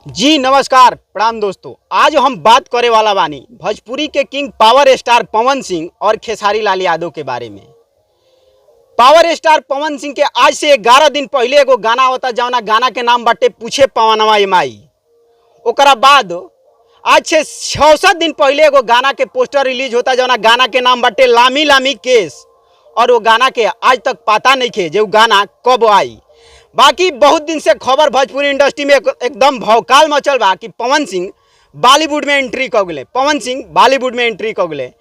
जी नमस्कार प्रणाम दोस्तों। आज हम बात करे वाला बानी भोजपुरी के king power star Pawan Singh और खेसारी लाल यादव के बारे में। पावर स्टार पवन सिंह के आज से 11 दिन पहले एगो गाना होता जौना गाना के नाम बाटे पूछे पवनवा माई। ओकरा बाद आज से 6-7 दिन पहले एगो गाना के पोस्टर रिलीज होता जौना गाना के नाम बाटे लामी लामी केस, और वो गाना के आज तक पता नहीं खे जे वो गाना कब आई। बाकी बहुत दिन से खबर भोजपुरी इंडस्ट्री में एकदम भौकाल मचल बा कि पवन सिंह बॉलीवुड में एंट्री कर गए, पवन सिंह बॉलीवुड में एंट्री कर गए,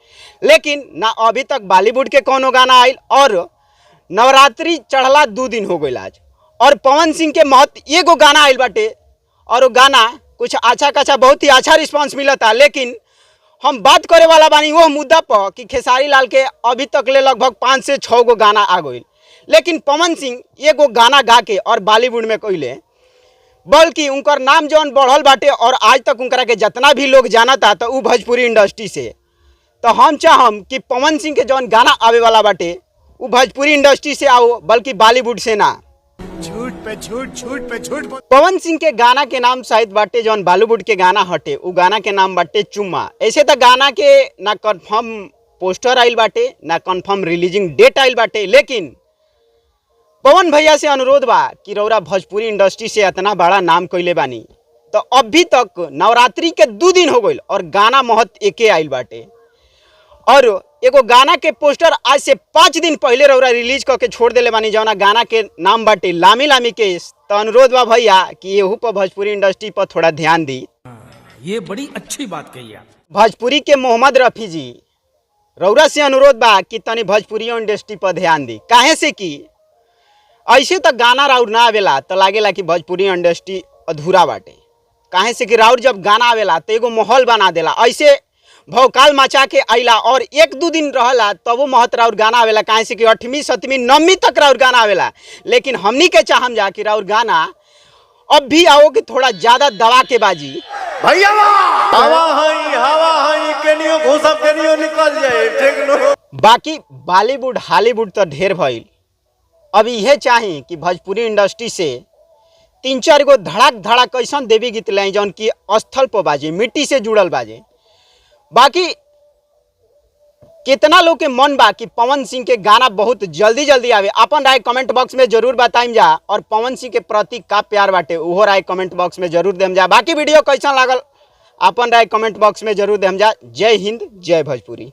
लेकिन ना अभी तक बॉलीवुड के कोनो गाना आयल। और नवरात्रि चढ़ला 2 दिन हो गई आज, और पवन सिंह के महत्व एगो गाना आयल बाटे और वो गाना कुछ अच्छा खासा बहुत ही अच्छा रिस्पॉन्स मिलता। लेकिन हम बात करे वाला बानी वो मुद्दा पर कि खेसारी लाल के अभी तक ले लगभग 5 से 6 गो गाना आ गई, लेकिन पवन सिंह एगो गाना गा के और बॉलीवुड में कैले, बल्कि उनकर नाम जौन बढ़ल बाटे और आज तक उनकरा के जितना भी लोग जानता तो उ भोजपुरी इंडस्ट्री से। तो हम चाहम कि पवन सिंह के जौन गाना आवे वाला बाटे उ भोजपुरी इंडस्ट्री से आओ, बल्कि बॉलीवुड से ना। झूठ पे झूठ, झूठ पे झूठ। पवन सिंह के गाना के नाम शायद बाटे जौन बॉलीवुड के गाना हटे उ गाना के नाम बाटे चुम्मा। ऐसे तो गाना के ना कंफर्म पोस्टर आइल बाटे ना कंफर्म रिलीजिंग डेट आइल बाटे, लेकिन पवन भैया से अनुरोध बा कि रौरा भोजपुरी इंडस्ट्री से इतना बड़ा नाम कैले बानी, तो अभी तक नवरात्रि के 2 दिन हो गई और गाना महत एके आइल बाटे। और एगो गाना के पोस्टर आज से 5 दिन पहले रौरा रिलीज करके छोड़ देले बानी जौना गाना के नाम बाटे लामी लामी केस। तो अनुरोध बा भैया कि एहू पर भोजपुरी इंडस्ट्री पर थोड़ा ध्यान दी। ये बड़ी अच्छी बात कही आप। भोजपुरी के मोहम्मद रफ़ी जी रौरा से अनुरोध बा कि तनी भोजपुरी इंडस्ट्री पर ध्यान दी, काहे से कि ऐसे तो गाना राउर ना आवेला तो लागेला कि भोजपुरी इंडस्ट्री अधूरा बाटे। काहे से कि राउर जब गाना आवेला तो एगो माहौल बना देला, ऐसे भौकाल मचा के आइला और 1-2 दिन रहला तब वो महत राउर गाना आवेला। काहे से कि 8वीं 7वीं 9वीं तक राउर गाना आवेला, लेकिन हमनी के चाहम जा कि राउर गाना अब भी आओ कि थोड़ा ज़्यादा दबा के बाजी। भैया हवा हई, हवा हई, केनियो घुसब केनियो निकल जाए, ठीक नो। बाकी बॉलीवुड हॉलीवुड तो ढेर भइल, अब इहे चाही कि भोजपुरी इंडस्ट्री से 3-4 गो धड़ाक धड़ाक ऐसा देवी गीत लाई जौन की स्थल पर बाजे, मिट्टी से जुड़ल बाजे। बाकी कितना लोग के मन बा कि पवन सिंह के गाना बहुत जल्दी जल्दी आवे, अपन राय कमेंट बॉक्स में जरूर बताइम जा। और पवन सिंह के प्रति का प्यार बाटे उहो राय कमेंट बॉक्स में जरूर देम जा। बाकी वीडियो कैसा लागल अपन राय कमेंट बॉक्स में जरूर देम जा। जय हिंद, जय भोजपुरी।